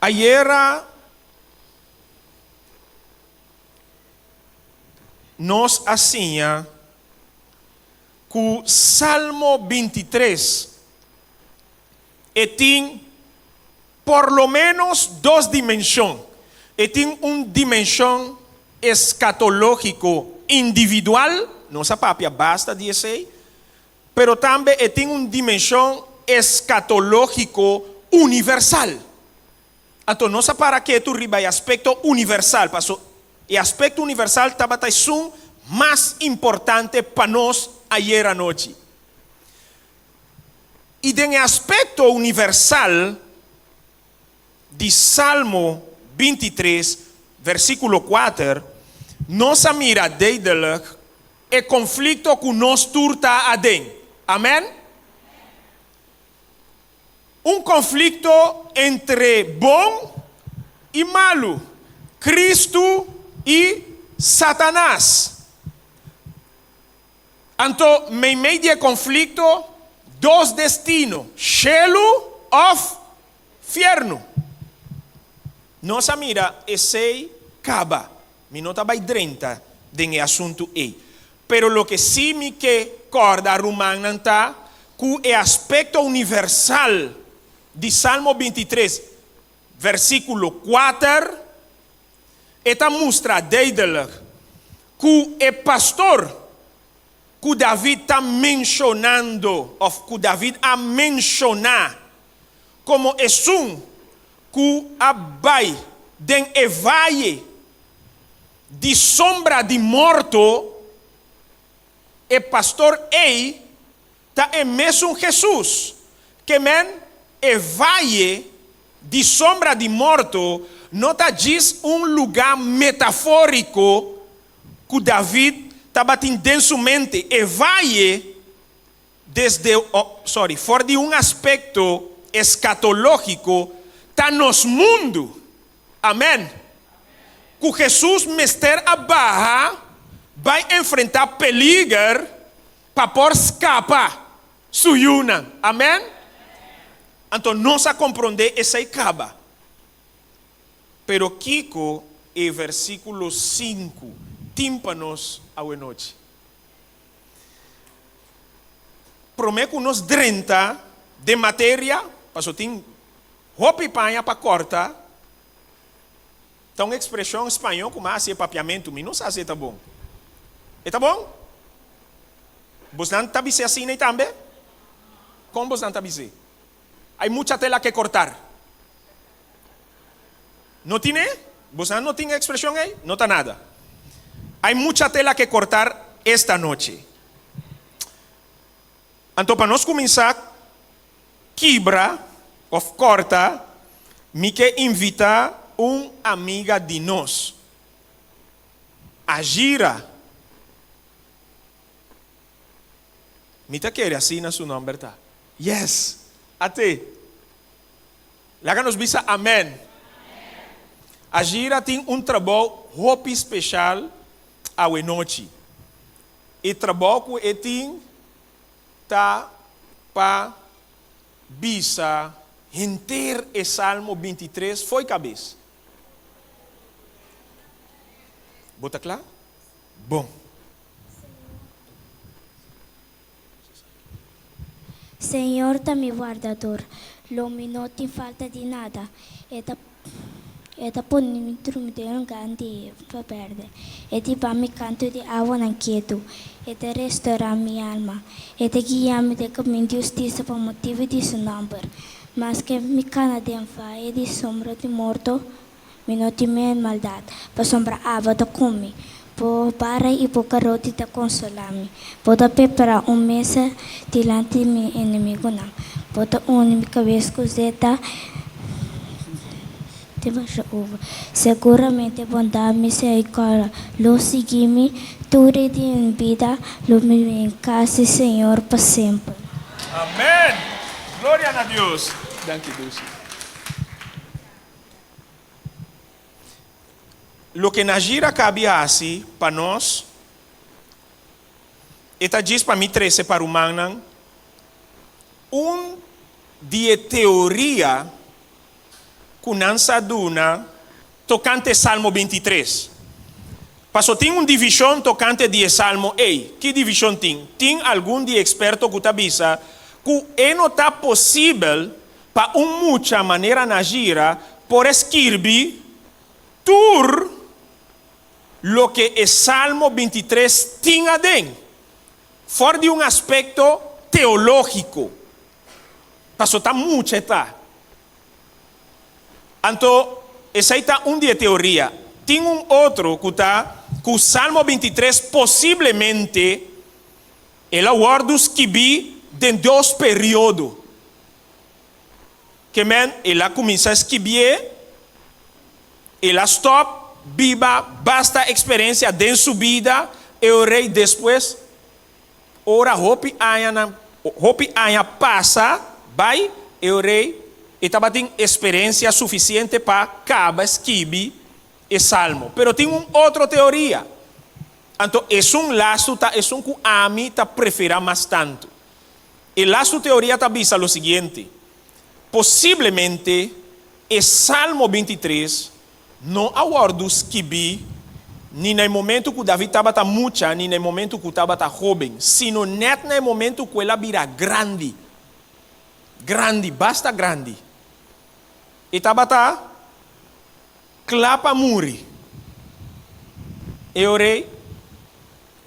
Ayera nos a siña ku Salmo 23 e tin por lo ménos dos dimenshon. E tin un dimenshon eskatológiko individual, nos a papia basta di esei, pero tambe e tin un dimenshon eskatológiko universal. Anto nos a para ketu riba e aspekto universal, paso e aspekto universal tabata esun mas importante pa nos ayera anochi. I den e aspekto universal di Salmo 23, versíkulo 4, nos a mira duidelijk e konflikto ku nos tur ta aden. Amèn? Un konflikto entre bon i malu, Kristu i Satanas. Anto, meimei di e konflikto, dos destino, shelu òf fièrnu. Nos a mira esei kaba. Mi no ta bai drenta den e asuntu ei. Pero loke sí mi ke kòrda rumannan ta ku e aspekto universal di Salmo 23, versíkulo 4, e ta mustra duidelijk ku e pastor ku David ta menshonando òf ku David a menshoná komo esun ku a bai den e vaye di sombra di morto, e pastor ei ta e mesun Hesus, ke men e vaye di sombra di morto no ta djis un lugá metafóriko ku David tabatin den su mente. E vaye desde, sorry, for di un aspekto eskatológiko ta nos mundu. Amèn. Ku Hesus mester a baha bai enfrentá peliger pa por skapa su yunan. Amèn. Anto nos a komprondé esei kaba. Pero kiko e versíkulo 5 tin pa nos awenochi? Promé ku nos drenta den materia, paso tin hopi paña pa kòrta, ta un ekspreshon spañó ku mi a hasi e papiamentu, mi no sa si e ta bon. E ta bon? Bosnan ta bis'é asina ei tambe? Kon bosnan ta bis'é? Hay mucha tela ke kortar. No tin e? Bosnan no tin e ekspreshon ei? No ta nada. Hay mucha tela ke kortar esta noche. Anto pa nos kuminsá kibra òf kòrta, mi ke invitá un amiga di nos, Ajira. Mi ta kere asina su nòmber ta. Yes! Ate. Laga nos bisa amèn. Ajira tin un trabou hopi speshal awenochi. E trabou ku e tin ta pa bisa henter e Salmo 23 fo'i kabes. Bo ta kla? Bon. Señor ta mi wardador, lo mi no tin falta di nada. E ta E ta pone mi drumi den un lugar di yerba berde. E ta hiba mi kantu di awanan ketu. E ta restorá mi alma. E ta guia mi den kamin di hustisia pa motibu di su nòmber. Maske mi kana den vaye di sombra di morto, Mi no tin miedu maldat, pasobra abo ta ku mi. Bo bara i bo garoti ta konsolá mi. Bo ta prepará un mesa dilanti di mi enemigunan. Bo ta uni mi kabes ku zeta di basha uva. Seguramente bondat, miserikòrdia lo sigui mi tur e dia di mi bida, lo mi biba den kas di Señor pa semper. Amen! Gloria na Dios! Danki Dushi. Loke Najira kabi hasi pa nos, e ta djis pa mi trese pa rumannan un di e teoria. ku nan sa duna tokante Salmo 23. Paso tin un divishon tokante di e salmo ei. Ki divishon tin? Tin algun di eksperto ku ta bisa ku e no ta posibel pa un mucha manera Najira por e skirbi tur loke e Salmo 23 tin aden, for di un aspekto teológiko. Paso ta mucha e ta. Anto, esei ta un di e teoria. Tin un otro ku ta ku Salmo 23 posiblemente el a wòrdu skibí den dos periodo. Ke men el a kuminsá skibié, el a stòp biba basta eksperensia den su bida, e ora ei despues, ora hopi añanan, hopi aña pasa bai, e ora ei e tabatin eksperensia sufisiente pa kaba skibi e salmo. Pero tin un otro teoria. Anto esun lastu ta esun ku ami ta preferá mas tantu. E lastu teoria ta bisa lo siguiente, Posiblemente e Salmo 23 no a wòrdu skibí ni na e momentu ku David tabata mucha ni na e momentu ku tabata hóben, sino nèt na e momentu ku el a bira grandi, grandi, basta grandi. E tabata kla pa muri. E ora ei,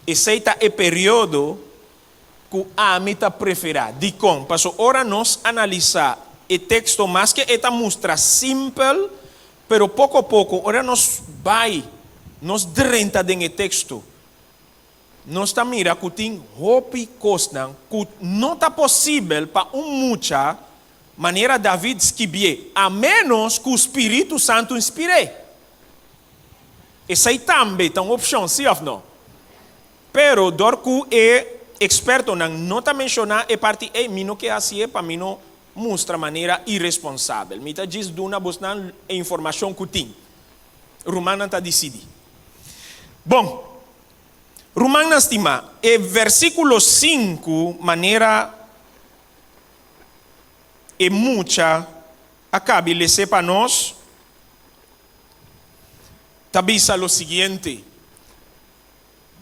esei ta e periodo ku ami ta preferá. Dikon? Paso ora nos analisá e teksto, maske e ta mustra simpel, pero poko poko ora nos bai, nos drenta den e teksto, nos ta mira ku tin hopi kosnan ku no ta posibel pa un mucha manera David skibié, a ménos ku spiritu santu inspir'é. Esei tambe ta un opshon, sí òf no? Pero dor ku e ekspertonan no ta menshoná e parti ei, mi no ke hasié pa mi no mustra manera iresponsabel. Mi ta djis duna bosnan e informashon ku tin. Rumannan ta disidí. Bon, rumannan stimá, e versíkulo 5 manera e mucha a kabi les'é pa nos, ta bisa lo siguiente,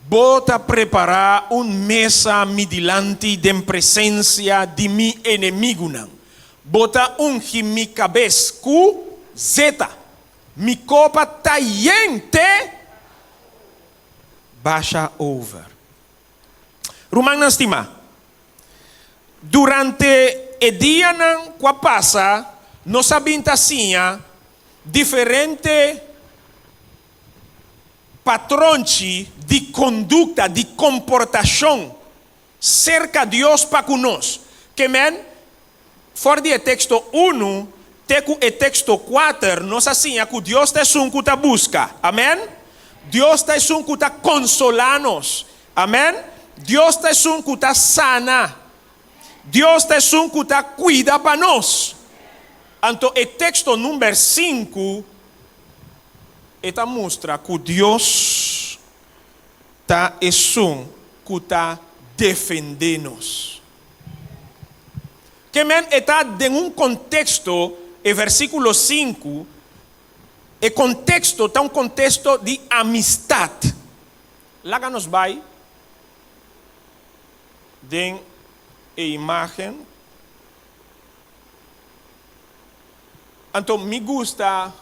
Bo ta prepará un mesa mi dilanti den presensia di mi enemigunan. Bo ta ungi mi kabes ku zeta. Mi kopa ta yen te basha over. Rumannan stimá, durante e dianan ku a pasa nos a bin ta siña diferente Patronchi di kondukta, di komportashon serka Dios pa ku nos. Ke men, for di e teksto unu te ku e teksto kuater nos a siña ku Dios ta esun ku ta buska. Amen? Dios ta esun ku ta konsolá nos. Amen? Dios ta esun ku ta sana. Dios ta esun ku ta kuida pa nos. Anto e teksto number 5 E ta mustra ku Dios ta esun ku ta defendé nos. Ke men e ta den un konteksto, e versíkulo 5, e konteksto ta un konteksto di amistat. Laga nos bai den e imágen. Anto mi gusta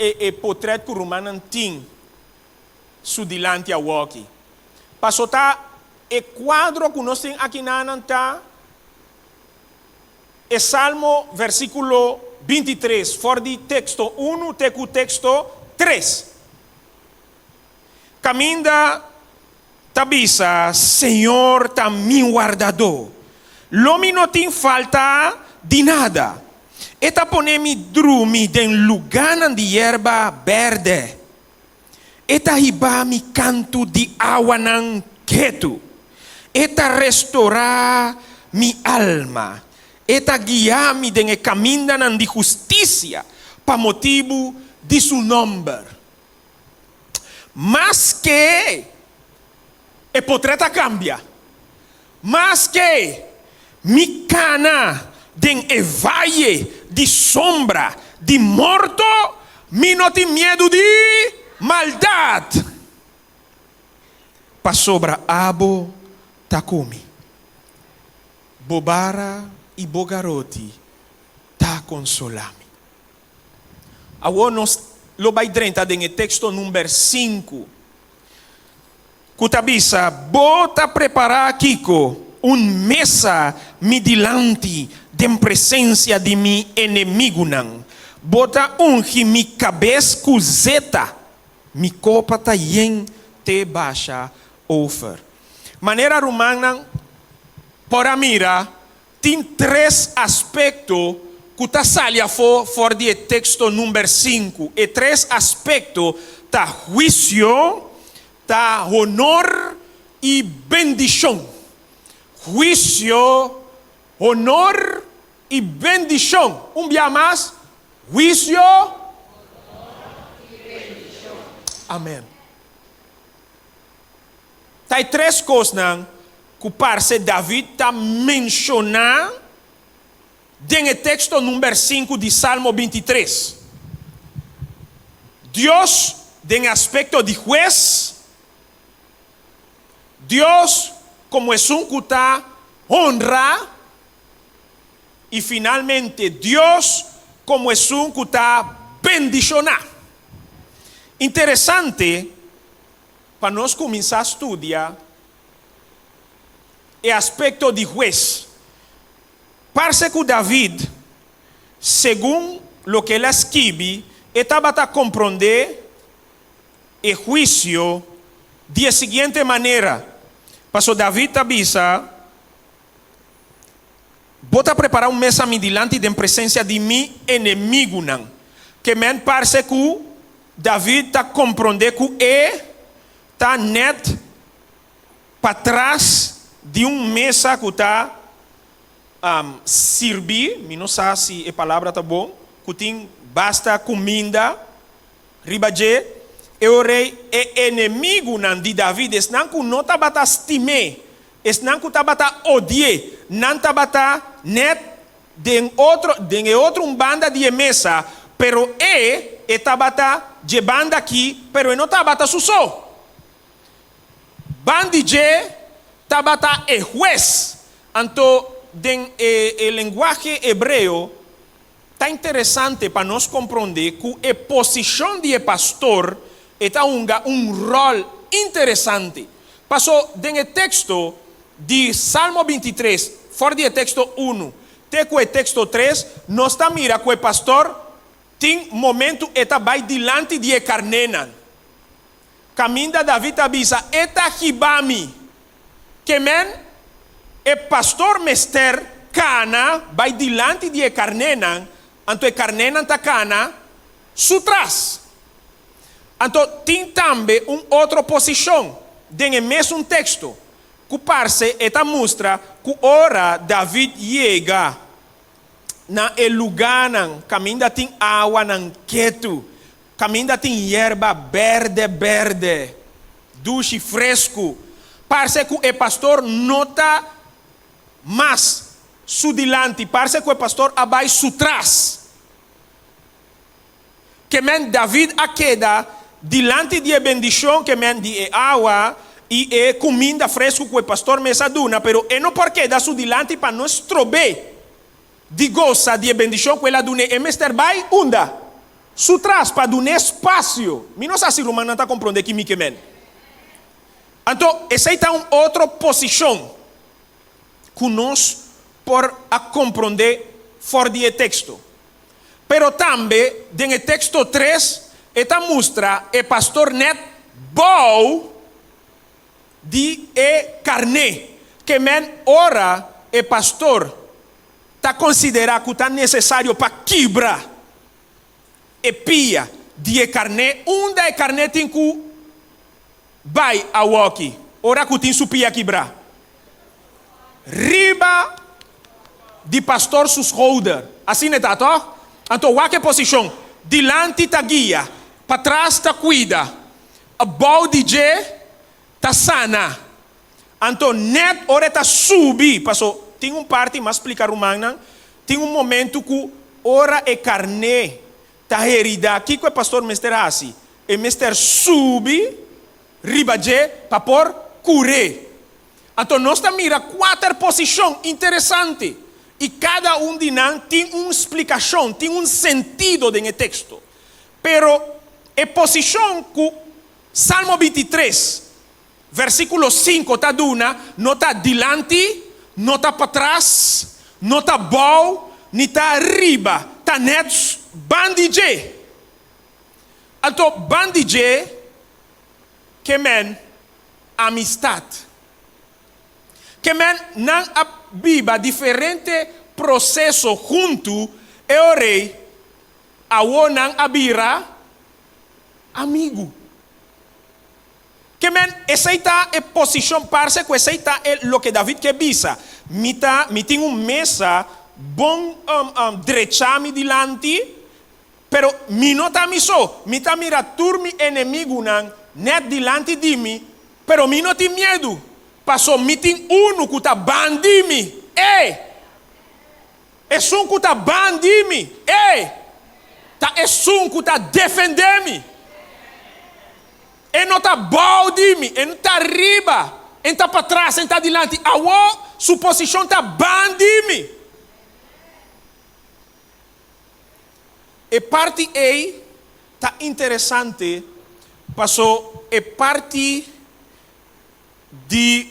e e potret ku rumannan tin su dilanti awoki. Paso ta e kuadro ku nos tin akinanan ta e Salmo versikulo 23 for di teksto unu te ku teksto 3. Kaminda ta bisa, Señor ta mi wardadó, lo mi no tin falta di nada. E ta pone mi drumi den lugánan di yerba bèrdè. E ta hiba mi kantu di awanan ketu. E ta restorá mi alma. E ta guia mi den e kamindanan di hustisia pa motibu di su nòmber. Maske e potret a kambia, maske mi kana den e vaye di sombra di morto, mi no tin miedu di maldat, pasobra abo ta ku mi. Bo bara i bo garoti ta konsolá mi. Awor nos lo bai drenta den e teksto number sinku, ku ta bisa, Bo ta prepará kiko? Un mesa mi dilanti den presensia di mi enemigunan. Bo ta ungi mi kabes ku zeta, mi kopa ta yen te basha ofer. Manera rumannan por a mira, Tin tres aspekto ku ta sali afó for di e teksto number sinku. E tres aspekto ta huisio, ta honor i bendishon. Huisio, honor i bendishon. Un bia mas, huisio, honor i bendishon. Amen. Ta e tres kosnan ku parse David ta menshoná den e teksto number sinku di Salmo 23. Dios den e aspekto di hues, Dios komo esun ku ta honra i finalmente Dios komo esun ku ta bendishoná. Interesante Pa nos kuminsá studia e aspekto di hues, parse ku David, segun loke el a skibi, e tabata komprondé e huisio di e siguiente manera, paso David ta bisa, Bo ta prepará un mesa mi dilanti den presensia di mi enemigunan. Ke men parse ku David ta komprondé ku e ta nèt patras di un mesa ku ta sirbí, mi no sa si e palabra ta bon, ku tin basta kuminda riba dje. E ora ei e enemigunan di David, esnan ku no tabata stim'é, Esnan ku tabata odi'é, nan tabata nèt den otro, den e otro un banda di e mesa, pero e, e tabata dje banda akí, pero e no tabata su so. Ban di dje tabata e hues. Anto den e, e lenguahe hebreo ta interesante pa nos komprondé ku e posishon di e pastor e ta hunga un ròl interesante. Paso den e teksto di Salmo 23, for di e teksto unu te ku e teksto tres, nos ta mira ku e pastor tin momentu e ta bai dilanti di e karnénan. Kaminda David ta bisa, E ta hiba mi. Ke men, e pastor mester kana bai dilanti di e karnénan, anto e karnénan ta kana su tras. Anto tin tambe un otro posishon den e mesun teksto ku parse e ta mustra ku ora David yega na e lugánan kaminda tin awanan ketu, Kaminda tin yerba berde berde, dushi fresku. Parse ku e pastor no ta mas su dilanti, parse ku e pastor a bai su tras. Ke men David a keda dilanti di e bendishon, ke men di e awa i e kuminda fresku ku e pastor mes a duna, pero e no por keda su dilanti pa no strob'é di gosa di e bendishon ku el a dun'é. E mester bai unda? Su tras pa dun'é spasio. Mi no sa si rumannan ta komprondé ki mi ke men. Anto, esei ta un otro posishon ku nos por a komprondé for di e teksto. Pero tambe den e teksto tres e ta mustra e pastor nèt bou di e karné. Ke men ora e pastor ta konsiderá ku ta nesesario pa kibra e pia di e karné, unda e karné tin ku bai awoki ora ku tin su pia kibrá? Riba di pastor su skouder. Asina e ta, tòg? Anto wak e posishon, dilanti ta guia, patras ta kuida, abou di dje ta sana. Anto nèt ora e ta subi, paso tin un parti, m'a splika rumannan, tin un momentu ku. ora e karné ta heridá, kiko e pastor mester hasi? E mester subi riba dje pa por kur'é. Anto nos ta mira kuater posishon interesante i kada un di nan tin un splikashon, tin un sentido den e teksto. Pero e posishon ku Salmo 23, versíkulo 5 ta duna no ta dilanti, no ta patras, no ta bou, ni ta riba, ta nèt ban di dje. Anto ban di dje ke men amistat. Ke men nan a biba diferente proseso huntu e orei awo nan a bira amigu. Ke men esei ta e posishon, parse ku esei ta e loke David ke bisa, Mi ta, mi tin un mesa bon drechá mi dilanti, Pero mi no ta mi so, mi ta mira tur mi enemigunan nèt dilanti di mi, pero mi no tin miedu, paso mi tin unu ku ta ban di mi, e! Esun ku ta ban di mi, e! Ta esun ku ta defendé mi. E no ta bou di mi, e no ta riba, e no ta patras, e no ta dilanti, awor su posishon ta ban di mi. E parti ei ta interesante paso e parti di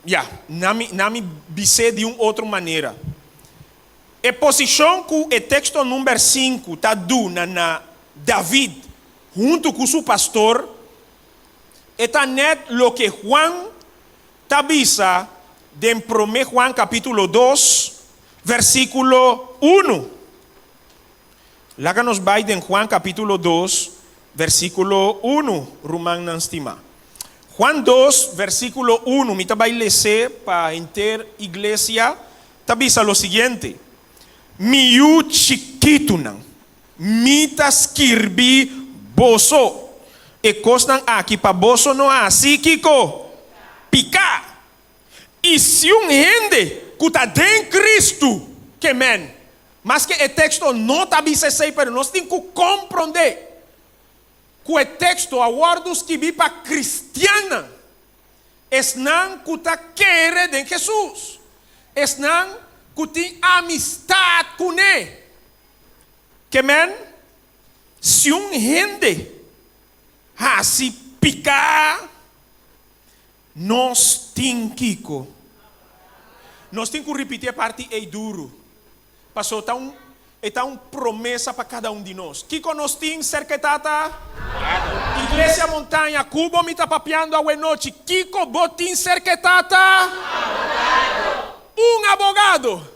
ya, na mi na mi bis'é di un otro manera. E posishon ku e teksto number sinku ta duna na David huntu ku su pastor, e ta nèt loke Juan ta bisa den Promé Juan kapítulo dos, versíkulo unu. Laga nos bai den Juan kapítulo dos, versíkulo unu, rumannan stimá. Juan dos, versíkulo unu, mi ta bai les'é pa henter iglesia, ta bisa lo siguiente, Mi yu chikitunan, mi ta skirbi boso e kosnan aki pa boso no hasi kiko? Piká. I si un hende ku ta den Kristu, ke men, maske e teksto no ta bisa esei, pero nos tin ku komprondé ku e teksto a wòrdu skibí pa kristiannan, esnan ku ta kere den Hesus, esnan ku tin amistat kuné. Ke men, si un hende hasi piká, Nos tin kiko? Nos tin ku ripití e parti ei duru, pasobra ta un e ta un promesa pa kada un di nos. Kiko nos tin serka e Tata? Iglesia Montaña, ku bo mi ta papiando awenochi, kiko bo tin serka e Tata? Un abogado!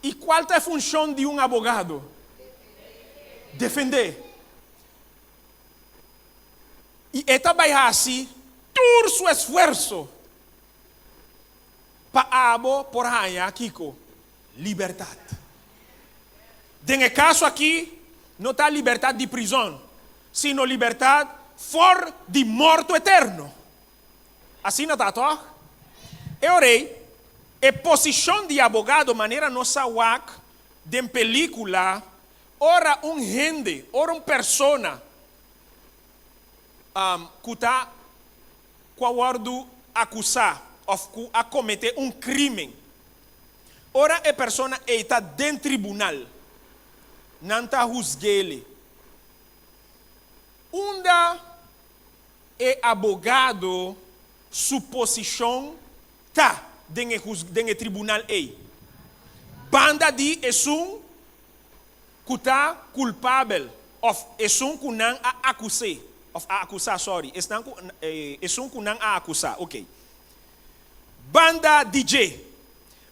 I kual ta e funshon di un abogado? Defendé. I e ta bai hasi tur su esfuerso pa abo por haña kiko? Libertat. Den e kaso aki no ta libertat di prizòn, sino libertat for di morto eterno. Asina ta, tòg? E ora ei, e posishon di abogado manera nos sa wak den pelíkula, ora un hende, ora un persona ku ta ku a wòrdu akusá òf ku a kometé un krímen. Ora e persona ei ta den tribunal, nan ta husg'é. Unda e abogado su posishon ta den e den e tribunal ei? Banda di esun ku ta kulpabel òf esun ku nan a akus'é, òf a akusá, sòri, esnan ku, esun ku nan a akusá, okey. Banda di dje.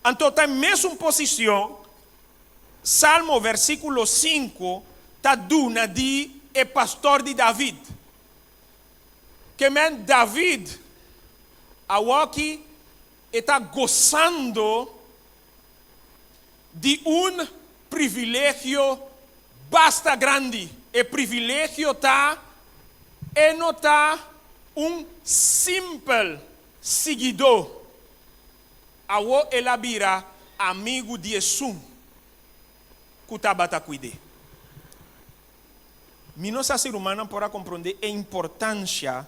Anto ta e mesun posishon Salmo versíkulo sinku ta duna di e pastor di David. Ke men David awoki e ta gosando di un privilegio basta grandi. E privilegio ta e no ta un simpel siguidó. Awor el a bira amigu di esun ku tabata kuid'é. Mi no sa si rumannan por a komprondé e importansha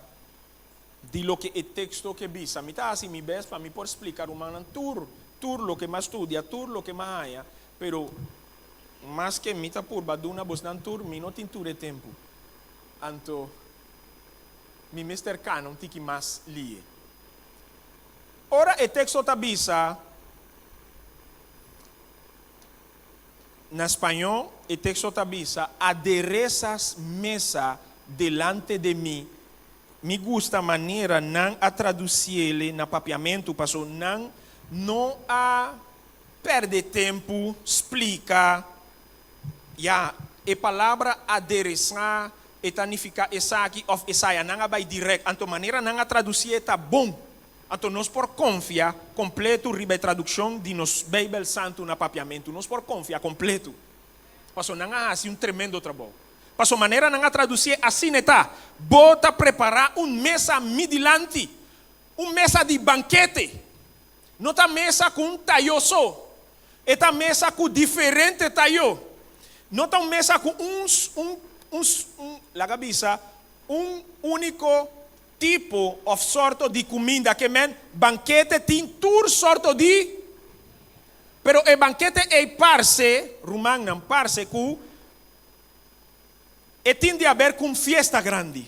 di loke e teksto ke bisa. Mi ta hasi mi bes pa mi por splika rumannan tur, tur loke m'a studia, tur loke m'a haña, pero maske mi ta purba duna bosnan tur, mi no tin tur e tempu. Anto mi mester kana un tiki mas lie. Ora e teksto ta bisa na spañó, e teksto ta bisa, Aderezas mesa delante de mi. Mi gusta manera nan a traduciele na papiamentu paso nan no a perde tempu splica ya e palabra adereza e ta nifica esaki of esaya nan a bay direct anto manera nan a traducié ta bon anto nos por confia completo riba e traduccion di nos Bijbel Santu na papiamentu nos por confia completo paso nan a haci un tremendo trabou. Paso manera nan a traducié asina e ta, Bo ta prepará un mesa mi dilanti, un mesa di bankete. No ta mesa ku un tayó so, e ta mesa ku diferente tayó. No ta un mesa ku un, un, un, un, laga bisa, un úniko tipo òf sorto di kuminda. Ke men, bankete tin tur sorto di. Pero e bankete ei parse, rumannan, parse ku E tin di haber ku un fiesta grandi.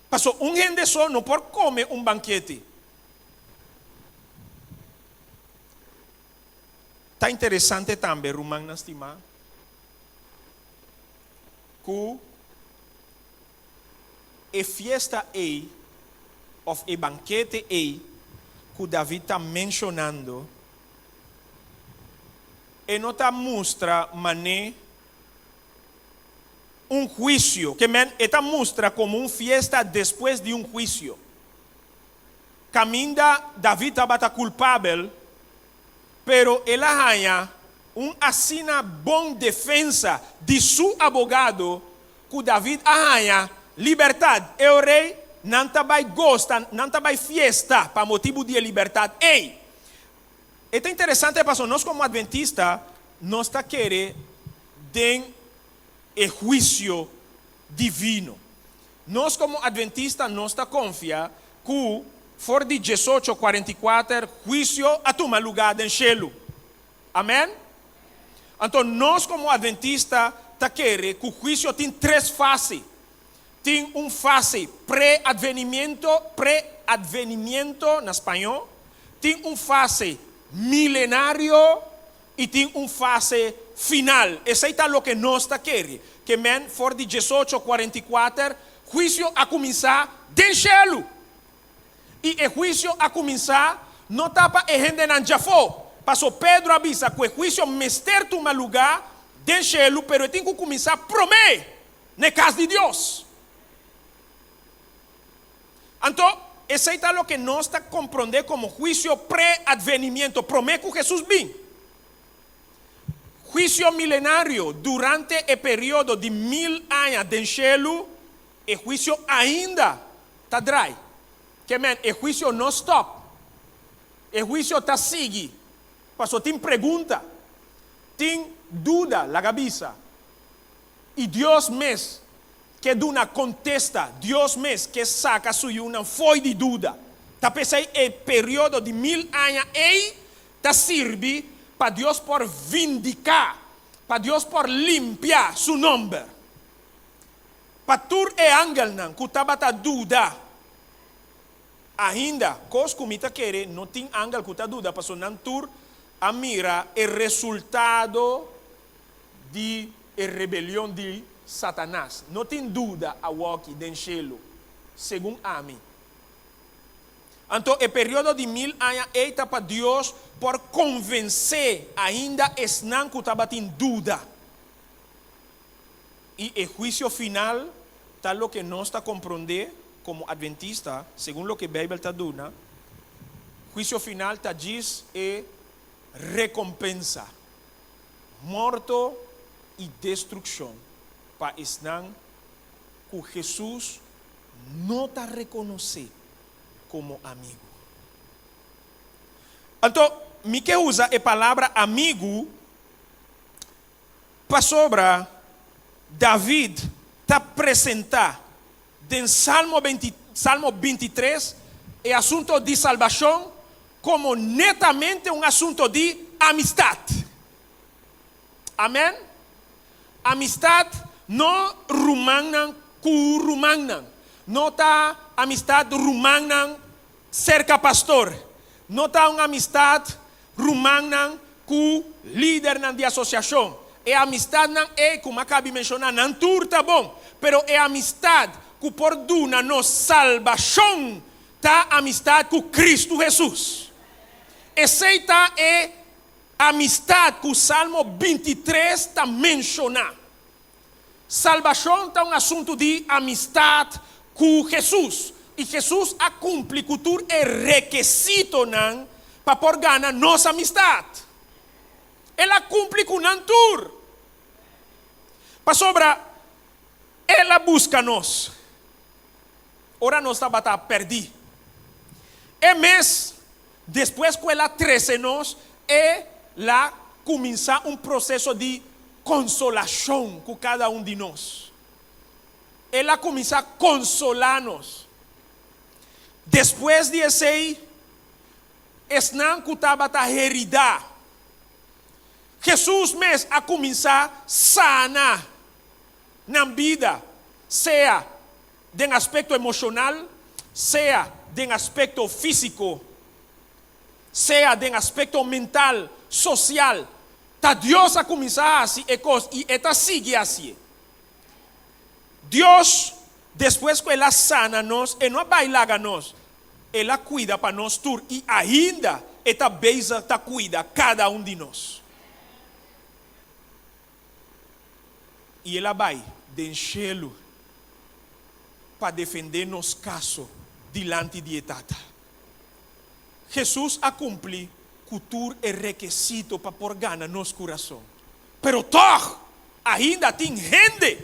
Paso un hende so no por kome un bankete. Ta interesante tambe, rumannan stimá, ku e fiesta ei òf e bankete ei ku David ta menshonando, E no ta mustra mané un huisio, ke men e ta mustra komo un fiesta despues di un huisio. Kaminda David tabata kulpabel, pero el a haña un asina bon defensa di su abogado ku David a haña libertat. E ora ei nan ta bai gosta, nan ta bai fiesta pa motibu di e libertat ei. E ta interesante pasobra nos komo adventista nos ta kere den e huisio divino. Nos komo adventista nos ta konfia ku for di diesocho 44 huisio a tuma lugá den shelu. Amen? Anto nos komo adventista ta kere ku huisio tin tres fase. Tin un fase pre-advenimiento, pre-advenimiento na spañó, tin un fase milenario i tin un fase final. Esei ta loke nos ta kere. Ke men for di diesocho 44 huisio a kuminsá den shelu. I e huisio a kuminsá no ta pa e hendenan djafó, paso Pedro a bisa ku e huisio mester tuma lugá den shelu, pero e tin ku kuminsá promé na e kas di Dios. Anto, esei ta loke nos ta komprondé komo huisio pre-advenimiento, promé ku Hesus bin. Huisio milenario, durante e periodo di mil aña den shelu, e huisio ainda ta drai. Ke men, e huisio no stòp. E huisio ta sigui, pasobra tin pregunta, tin duda, laga bisa. I Dios mes ke duna kontesta, Dios mes ke saka su yunan fo'i di duda. Ta p'esei e periodo di mil aña ei ta sirbi pa Dios por vindiká, pa Dios por limpia su nòmber. Pa tur e angelnan ku tabata duda ainda, kos ku mi ta kere no tin angel ku ta duda, pasobra nan tur a mira e resultado di e rebelion di Satanas. No tin duda awoki den shelu, segun ami. Anto e periodo di mil aña ei ta pa Dios por konvensé ainda esnan ku tabatin duda. I e huisio final ta loke nos ta komprondé komo adventista, segun loke Beibel ta duna, huisio final ta djis e rekompensa. Morto i destrukshon pa esnan ku Hesus no ta rekonosé komo amigu. Anto, Mi ke usa e palabra amigu pasobra David ta presentá den Salmo Salmo 23 e asunto di salbashon komo netamente un asunto di amistat. Amèn. Amistat no rumannan ku rumannan. No ta amistat rumannan serka pastor. No ta un amistat rumannan ku lidernan di asosiashon. E amistatnan ei ku m'a kabi menshoná, nan tur ta bon. Pero e amistat ku por duna nos salbashon ta amistat ku Kristu Hesus. Esei ta e amistat ku Salmo 23 ta menshoná. Salbashon ta un asuntu di amistat ku Hesus, i Hesus a kumpli ku tur e rekesitonan pa por gana nos amistat. El a kumpli ku nan tur, pasobra El a buska nos ora nos tabata pèrdí. E mes, despues ku El a trese nos, E la kuminsá un proseso di konsolashon ku kada un di nos. El a kuminsá konsolá nos. Despues di esei, esnan ku tabata heridá, Hesus mes a kuminsá sana nan bida, sea den aspekto emoshonal, sea den aspekto físiko. Sea den aspekto mental, sosial, ta Dios a kuminsá hasi e kos i e ta sigui hasié. Dios, despues ku El a sana nos, E no a bai laga nos, El a kuida pa nos tur i ainda E ta bezig ta kuida kada un di nos. I El a bai den shelu pa defendé nos kaso dilanti di e Tata. Hesus a kumpli ku tur e rekesito pa por gana nos kurason. Pero tòg, ainda tin hende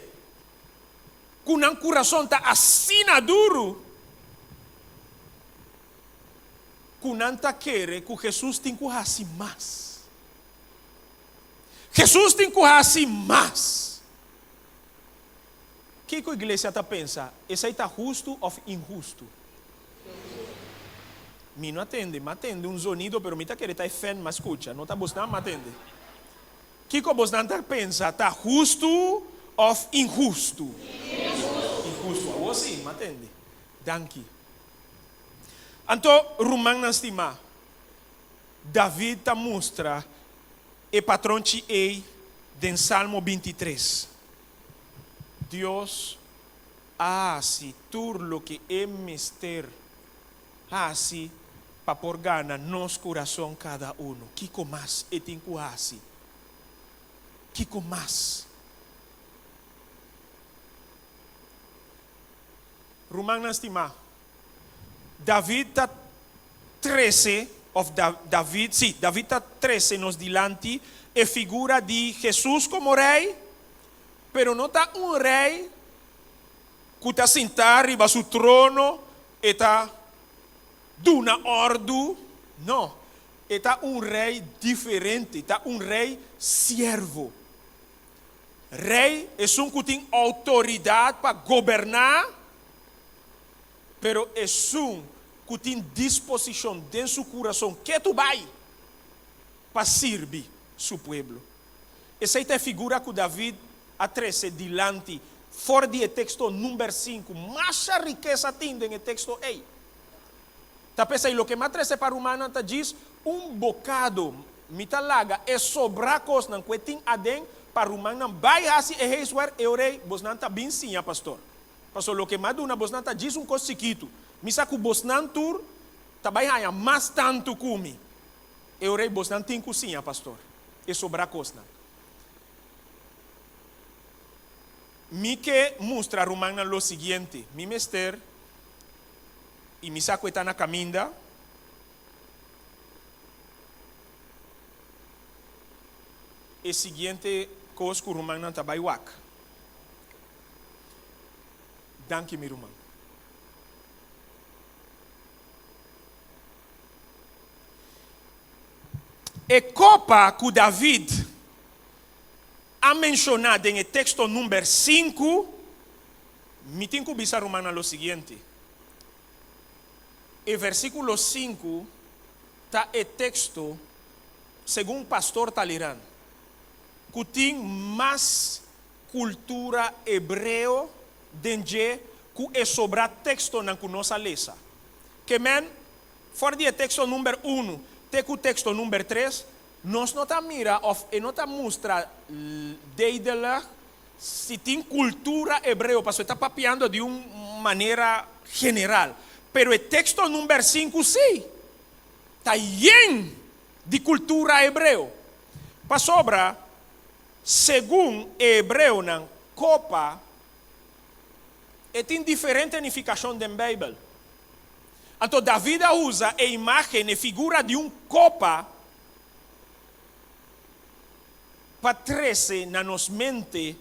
ku nan kurason ta asina duru ku nan ta kere ku Hesus tin ku hasi mas. Hesus tin ku hasi mas. Kiko iglesia ta pensa? Esei ta hustu òf inhustu? Mi no a tende. Mi a tende un zonido, pero mi ta kere ta e fèn mi a skucha. No ta bosnan mi a tende. Kiko bosnan ta pensa? Ta hustu òf inhustu? Inhustu. Awor sí, mi a tende. Danki. Anto, rumannan stimá, David ta mustra e patronchi ei den Salmo 23. Dios a hasi tur loke e mester hasi pa por gana nos kurason kada unu. Kiko mas e tin ku hasi? Kiko mas? Rumannan stimá, David ta trese, òf David, sí, David ta trese nos dilanti e figura di Hesus komo Rei, pero no ta un rei ku ta sintá riba su trono, e ta duna òrdu, no, e ta un rei diferente, ta un rei siervo. Rei, esun ku tin outoridat pa goberná, pero esun ku tin disposishon den su kurason ketu bai pa sirbi su pueblo. Esei ta e figura ku David a trese dilanti for di e teksto number sinku. Masha rikesa tin den e teksto ei. Ta p'esei loke m'a trese pa rumannan ta djis un bokado. Mi ta laga e sobrá kosnan ku e tin aden pa rumannan bai hasi e huiswerk e ora ei bosnan ta bin siña pastor. Pasobra loke m'a duna bosnan ta djis un kos chikitu. Mi sa ku bosnan tur ta bai haña mas tantu ku mi. E ora ei bosnan tin ku siña pastor e sobrá kosnan. Mi ke mustra rumannan lo siguiente, mi mester, i mi sa ku e ta na kaminda, e siguiente kos ku rumannan ta bai wak. Danki mi ruman. E kopa ku David a menshoná den e teksto number sinku, mi tin ku bisa rumannan lo siguiente, E versíkulo sinku ta e teksto, segun Pastor Taliran, ku tin mas kultura hebreo den dje ku e sobrá tekstonan ku nos a lesa. Ke men, for di e teksto number unu te ku teksto number tres, nos no ta mira òf e no ta mustra duidelijk si tin kultura hebreo, pasobra e ta papiando di un manera general. Pero e teksto number sinku sí ta yen di kultura hebreo, pasobra segun e hebreonan kopa e tin diferente nifikashon den Beibel. Anto David a usa e imágen, e figura di un kopa pa trese na nos mente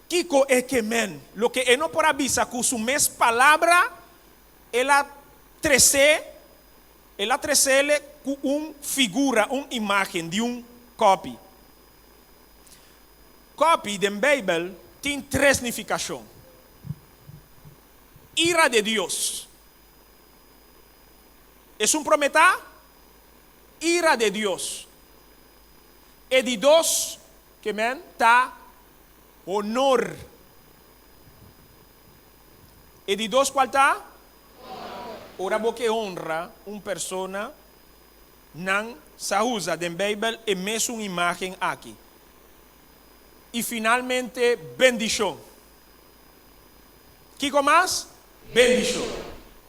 kiko e ke men. Loke e no por a bisa ku su mes palabra, el a tres'é, el a tres'é ku un figura, un imágen di un kòpi. Kòpi den Beibel tin tres nifikashon. Ira de Dios. Esun promé ta ira de Dios. E di dos, ke men, ta honor. E di dos kual ta? Ora bo ke honra un persona, nan sa usa den Beibel e mesun imágen aki. I finalmente bendishon. Kiko mas? Bendishon.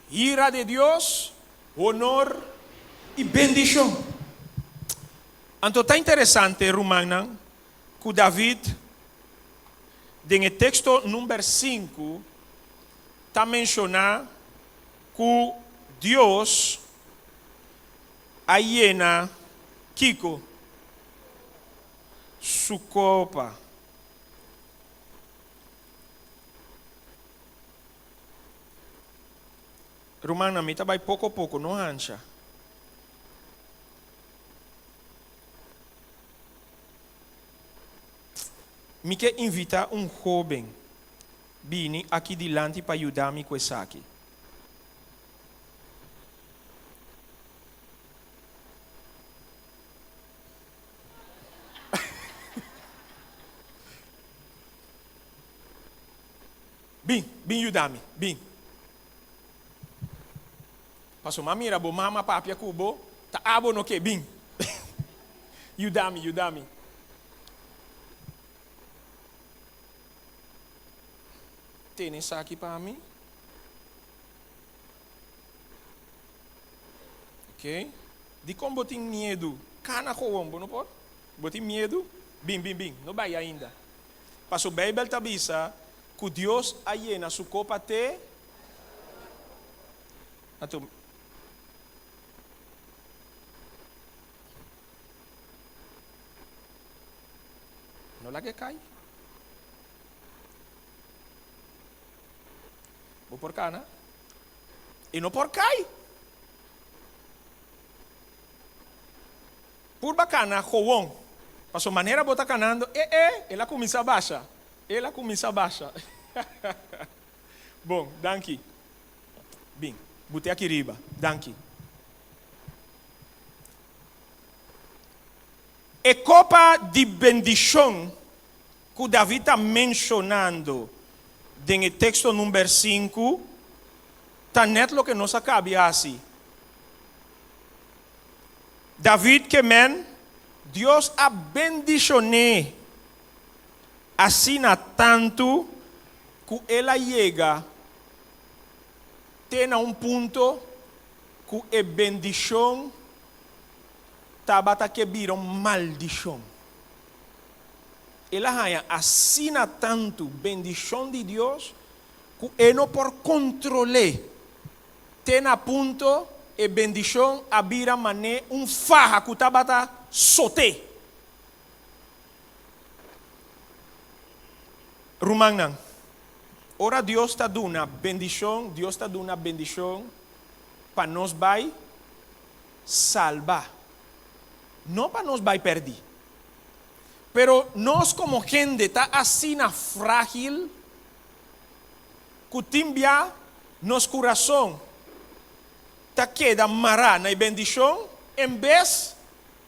Ira de Dios, honor i bendishon. Anto ta interesante, rumannan, ku David den e teksto number sinku ta menshoná ku Dios a yena kiko? Su kopa. Rumannan, mi ta bai poko poko, no hansha. Mi ke invitá un hóben bini aki dilanti pa yuda mi ku esaki. Bin, bin yuda mi, bin. Pasobra mi a mira bo mama papia ku bo, ta abo no ke bin. Yuda mi, yuda mi. Tene esaki pa mi. Ok. Dikon bo tin miedu? Kana gewoon, bo no por? Bo tin miedu? Bin, bin, bin. No bai ainda. Paso Beibel ta bisa ku Dios a yena su kopa te. Anto. No laga e kai. Bo por kana? E no por kai. Purba kana gewoon. Paso manera bo ta kanando, e e, el a kuminsá basha. El a kuminsá basha. Bon, danki. Bin, bute aki riba. Danki. E kopa di bendishon ku David ta menshonando den e teksto number sinku ta nèt loke nos a kabi hasi. David ke men, Dios a bendishon'é asina tantu ku el a yega te na un punto ku e bendishon tabata ke bira un maldishon. El a haña asina tantu bendishon di Dios ku e no por kontrol'é te na punto e bendishon a bira mané un faha ku tabata sot'é. Rumannan, ora Dios ta duna bendishon, Dios ta duna bendishon pa nos bai salba. No pa nos bai pèrdí. Pero nos komo hende ta asina frágil ku tin bia nos kurason ta keda mará na e bendishon en bes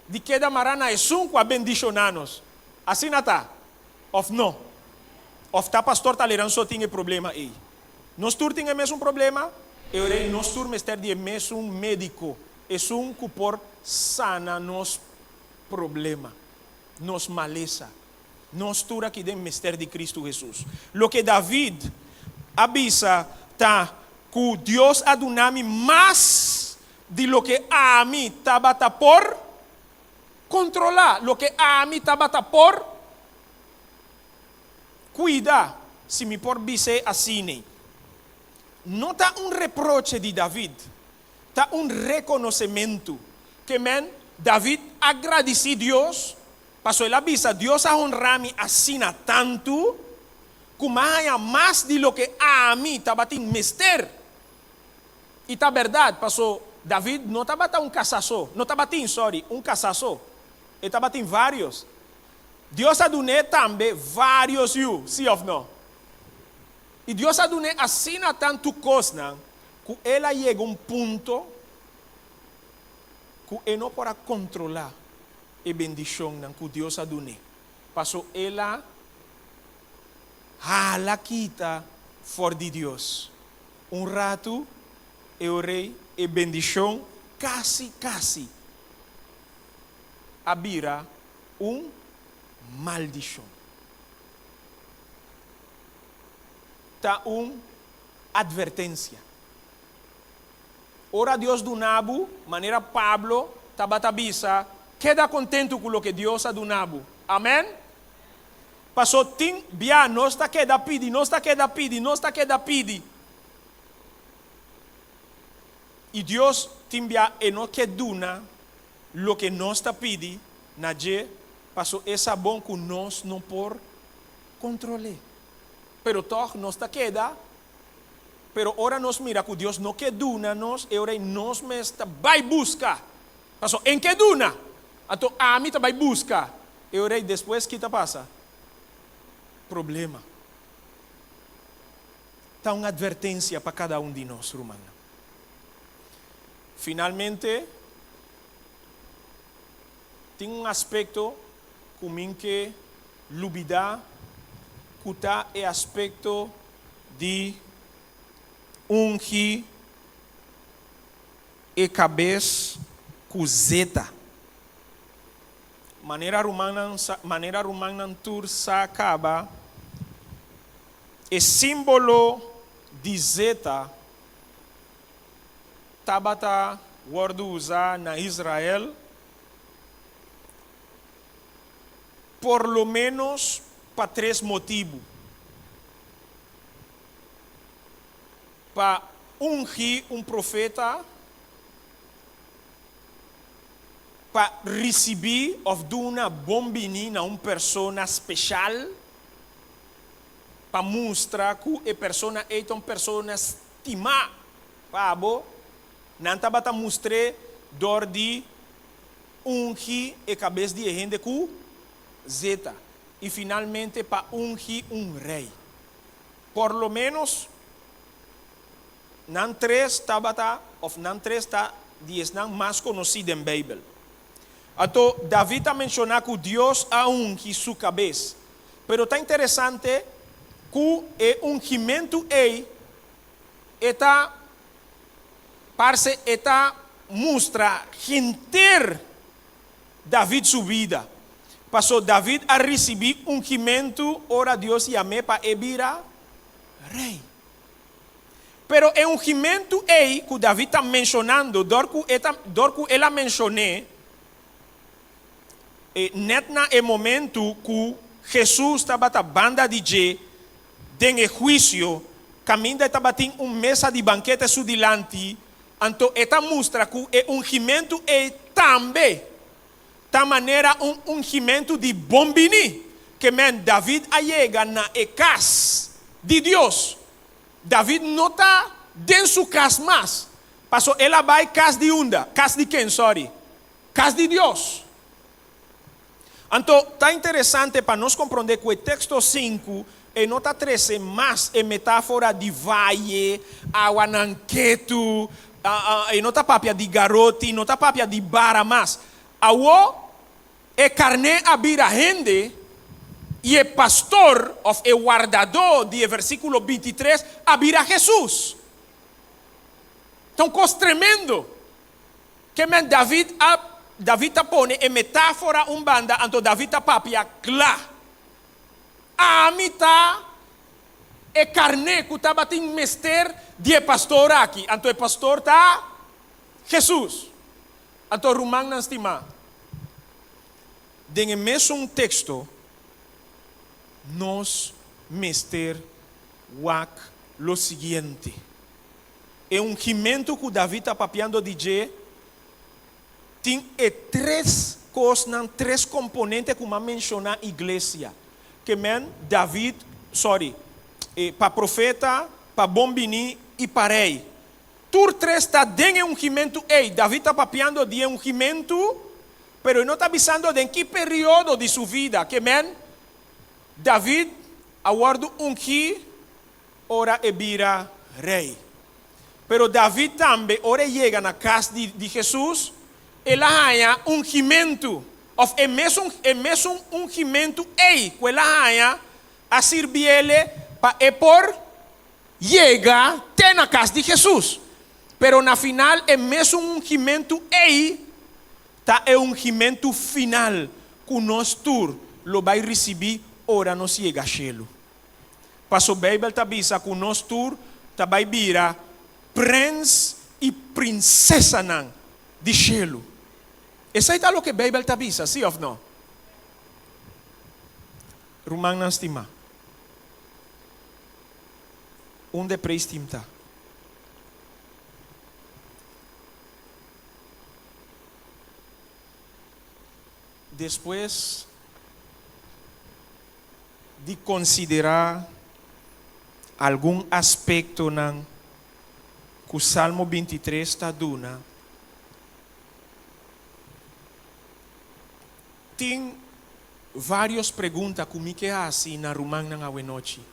di keda mará na esun ku a bendishoná nos. Asina ta, òf no? Òf ta pastor Talleyrand so tin e problema ei? Nos tur tin e mesun problema? E ora ei nos tur mester di e mesun médiko, esun ku por sana nos problema, nos malesa. Nos tur aki den mester di Kristu Hesus. Loke David a bisa ta ku Dios a duna mi mas di loke ami tabata por kontrolá, loke ami tabata por kuida, si mi por bis'é asina. No ta un reproche di David, ta un rekonosementu. Ke men, David a gradisí Dios Paso el a bisa, Dios a honra mi asina tantu ku m'a haña mas di loke ami tabatin mester. I ta bèrdat, paso David no tabata un kasá so, no tabatin, sòri, un kasá so. E tabatin vários. Dios a dun'é tambe vários yu, sí òf no? I Dios a dun'é asina tantu kosnan ku el a yega un punto ku e no por a kontrolá e bendishonnan ku Dios a dun'é, paso el a hala kita for di Dios. Un ratu e orei e bendishon kasi kasi a bira un maldishon. Ta un atvertensia. Ora Dios duna bo, manera Pablo tabata bisa, keda kontentu ku loke Dios a duna bo. Amèn? Pasó tin bia nos ta keda pidi, nos ta keda pidi, nos ta keda pidi. I Dios tin bia e no ke duna loke nos ta pidi na dje, pasó e sa bon ku nos no por kontrol'é. Pero tòg nos ta keda Pero ora nos mira ku Dios no ke duna nos, e ora ei nos mes ta bai buska. Pasobra en ke duna, anto ami ta bai buska. E ora ei despues ki ta pasa? Problema. Ta un atvertensia pa kada un di nos, rumannan. Finalmente, tin un aspekto ku mi ke lubidá, ku ta e aspekto di ungi e kabes ku zeta. Manera rumannan sa, manera rumannan tur sa kaba, e símbolo di zeta tabata wòrdu usá na Israel por lo ménos pa tres motibu. Pa ungi un profeta, pa risibí òf duna bon bini na un persona speshal, pa mustra ku e persona ei ta un persona stimá pa bo, nan tabata mustr'é dor di ungi e kabes di e hende ku zeta. I finalmente pa ungi un rei. Por lo ménos nan tres tabata òf nan tres ta di esnan mas konosí den Beibel. Anto David ta menshoná ku Dios a ungi su kabes. Pero ta interesante ku e ungimentu ei e ta parse e ta mustra henter David su bida. Paso David a risibí ungimentu ora Dios yam'é pa e bira rei. Pero e ungimentu ei ku David ta menshonando dor ku e ta dor ku el a menshon'é e nèt na e momentu ku Hesus tabata banda di dje den e huisio kaminda e tabatin un mesa di bankete su dilanti, Anto e ta mustra ku e ungimentu ei tambe ta manera un ungimentu di bon bini, ke men David a yega na e kas di Dios. David no ta den su kas mas, paso el a bai kas di unda? Kas di ken, sòri? Kas di Dios. Anto, ta interesante pa nos komprondé ku e teksto sinku e no ta trese mas e metáfora di vaye, awanan ketu, e no ta papia di garoti, no ta papia di bara mas. Awor, e karné a bira hende i e pastor òf e wardadó di e versíkulo bintitres a bira Hesus. Ta un kos tremendo. Ke men David a David ta pone e metáfora un banda anto David ta papia kla. Ami ta e karné ku tabatin mester di e pastor aki, anto e pastor ta Hesus. Anto rumannan stimá, den e mesun teksto nos mester wak lo siguiente. E ungimentu ku David ta papiando di dje tin e tres kosnan, tres komponente ku m'a menshoná, iglesia, ke men David, sòri, pa profeta, pa bon bini i pa rei. Tur tres ta den e ungimentu ei. David ta papiando di e ungimentu, pero e no ta bisando den ki periodo di su vida, ke men David a wòrdu ungí ora e bira rei. Pero David tambe, ora e yega na kas di di Hesus, el a haña ungimentu, òf e mesun e mesun ungimentu ei ku el a haña a sirbiele pa e por yega te na kas di Hesus. Pero na final e mesun ungimentu ei ta e ungimentu final ku nos tur lo bai risibí ora nos yega shelu. Paso Beibel ta bisa ku nos tur ta bai bira prens i prinsesanan di shelu. Esei ta loke Beibel ta bisa, sí òf no? Rumannan stimá, unda e preis tim ta? Despues di konsiderá algun aspektonan ku Salmo bintitres ta duna, tin vários pregunta ku mi ke hasi na rumannan awenochi.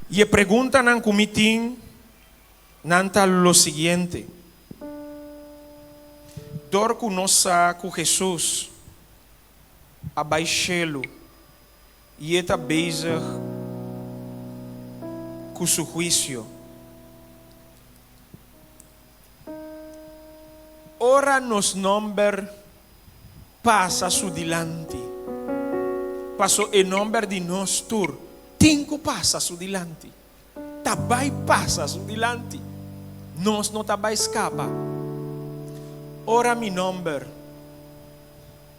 I e preguntanan ku mi tin nan ta lo siguiente, Dor ku nos sa ku Hesus a bai shelu i e ta bezig ku su huisio, ora nos nòmber pasa su dilanti, paso e nòmber di nos tur tin ku pasa su dilanti. Ta bai pasa su dilanti. Nos no ta bai skapa. Ora mi nòmber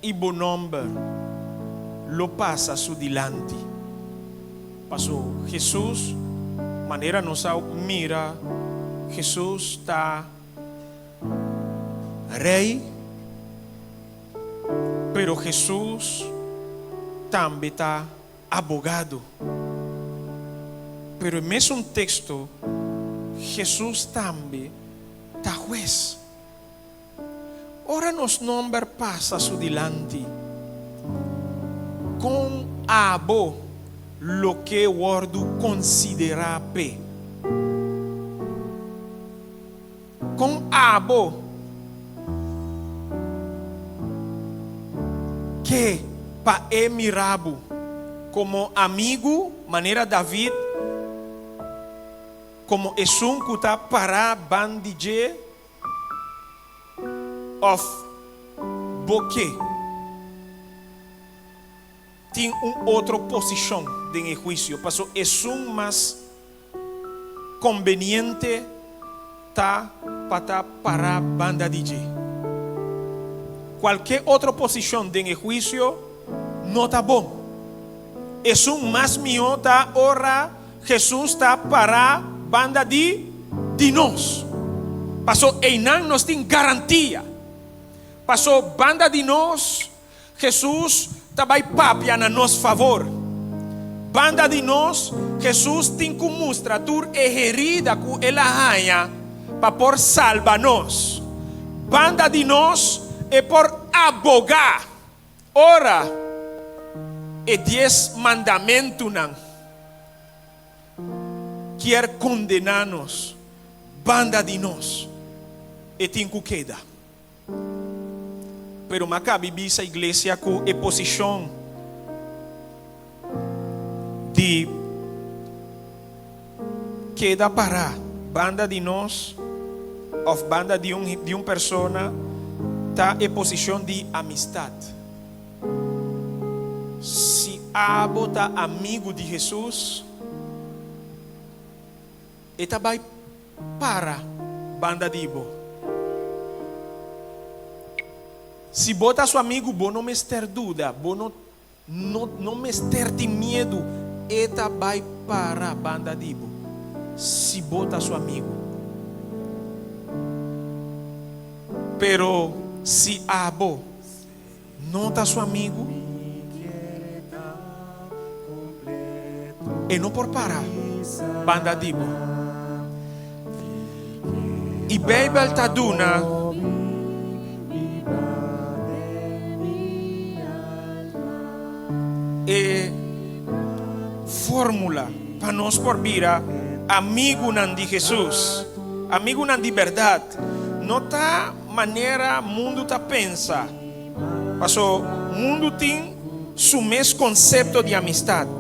i bo nòmber lo pasa su dilanti. Paso Hesus, manera nos a mira, Hesus ta Rei, pero Hesus tambe ta abogado. Pero e mesun teksto, Hesus tambe ta hues. Ora nos nomber pasa su dilanti, kon abo lo ke wòrdu konsiderá p'e? Kon abo ke pa e mira bo? Komo amigu, manera David, komo esun ku ta pará ban di dje? Òf bo ke tin un otro posishon den e huisio, paso esun mas Kombeniente ta pa ta pará banda di dje. Kualke otro posishon den e huisio no ta bon. Esun mas mihó ta ora Hesus ta pará banda di di nos. Paso einan nos tin garantia. Paso banda di nos Hesus ta bai papia na nos favor. Banda di nos, Hesus tin ku mustra tur e herida ku el a haña pa por salba nos. Banda di nos, E por abogá ora e Dies Mandamentunan kier kondená nos banda di nos, e tin ku keda. Pero m'a kabi bisa iglesia ku e posishon di keda pará banda di nos òf banda di un di un persona ta e posishon di amistat. Si abo ta amigu di Hesus, e ta bai para banda di bo. Si bo ta su amigu, bo no mester duda, bo no No no mester tin miedu, e ta bai para banda di bo, si bo ta su amigu. Pero si abo no ta su amigu, e no por para banda di bo. I Beibel ta duna. E fórmula pa nos por bira amigunan di Hesus, amigunan di bèrdat, no ta manera mundu ta pensa, paso mundu tin su mes konsepto di amistat.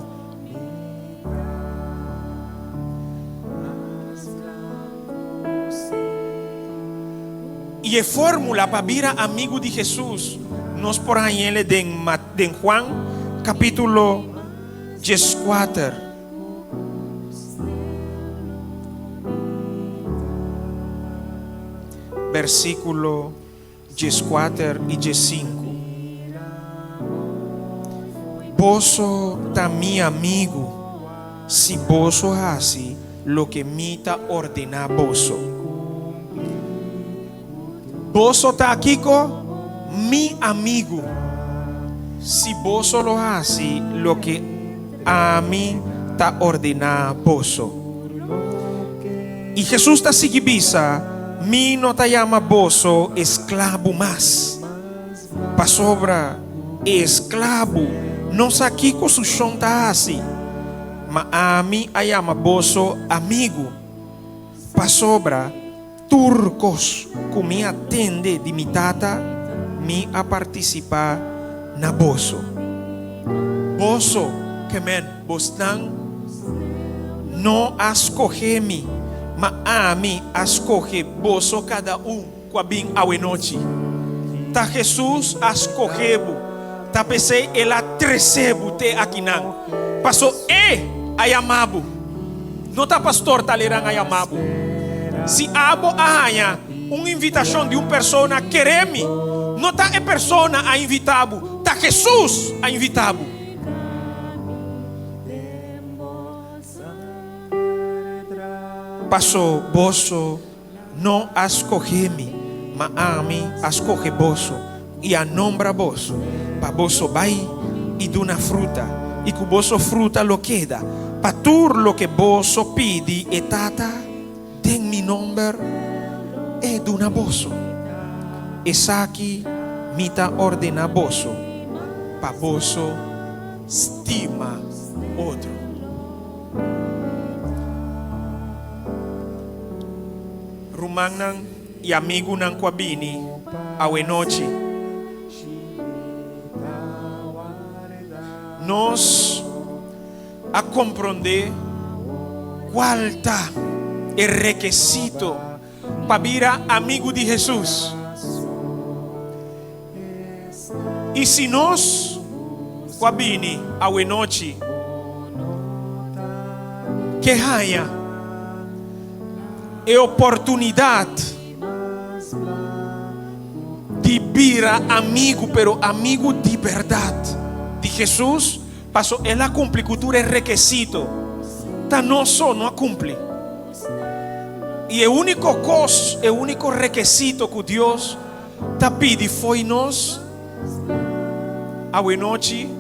I e fórmula pa bira amigu di Hesus nos por hañ'el den den Juan kapítulo dieskuater. Versíkulo dieskuater i diesinku. Boso ta mi amigu si boso hasi loke mi ta ordená boso. Boso ta kiko? Mi amigu si boso lo hasi loke ami ta ordená boso. I Hesus ta sigui bisa, Mi no ta yama boso esklabu mas, pasobra e esklabu no sa kiko su shon ta hasi, ma ami a yama boso amigu, pasobra tur kos ku mi a tende di mi Tata, mi a partisipá na boso. Boso, ke men, bosnan no a skohe mi, ma ami a skohe boso kada un ku a bin awenochi. Ta Hesus a skohe bo, ta p'esei el a trese bo te akinan, paso e a yama bo. No ta pastor Taleran a yama bo. Si abo a haña un invitashon di un persona, kere mi, no ta e persona a invita bo, ta Hesus a invita bo. Paso boso no a skohe mi, ma ami a skohe boso i a nombra boso, pa boso bai i duna fruta, i ku boso fruta lo keda, pa tur loke boso pidi e Tata den mi nomber, e duna boso. Esaki mi ta ordena boso, pa boso stima otro. Rumannan i amigunan ku a bini awenochi, nos a komprondé kual ta e rekesito pa bira amigu di Hesus. I si nos ku a bini awenochi ke haña e oportunidat di bira amigu, pero amigu di bèrdat di Hesus, paso el a kumpli ku tur e rekesito, ta nos so no a kumpli. I e úniko kos, e úniko rekesito ku Dios ta pidi fo'i nos awenochi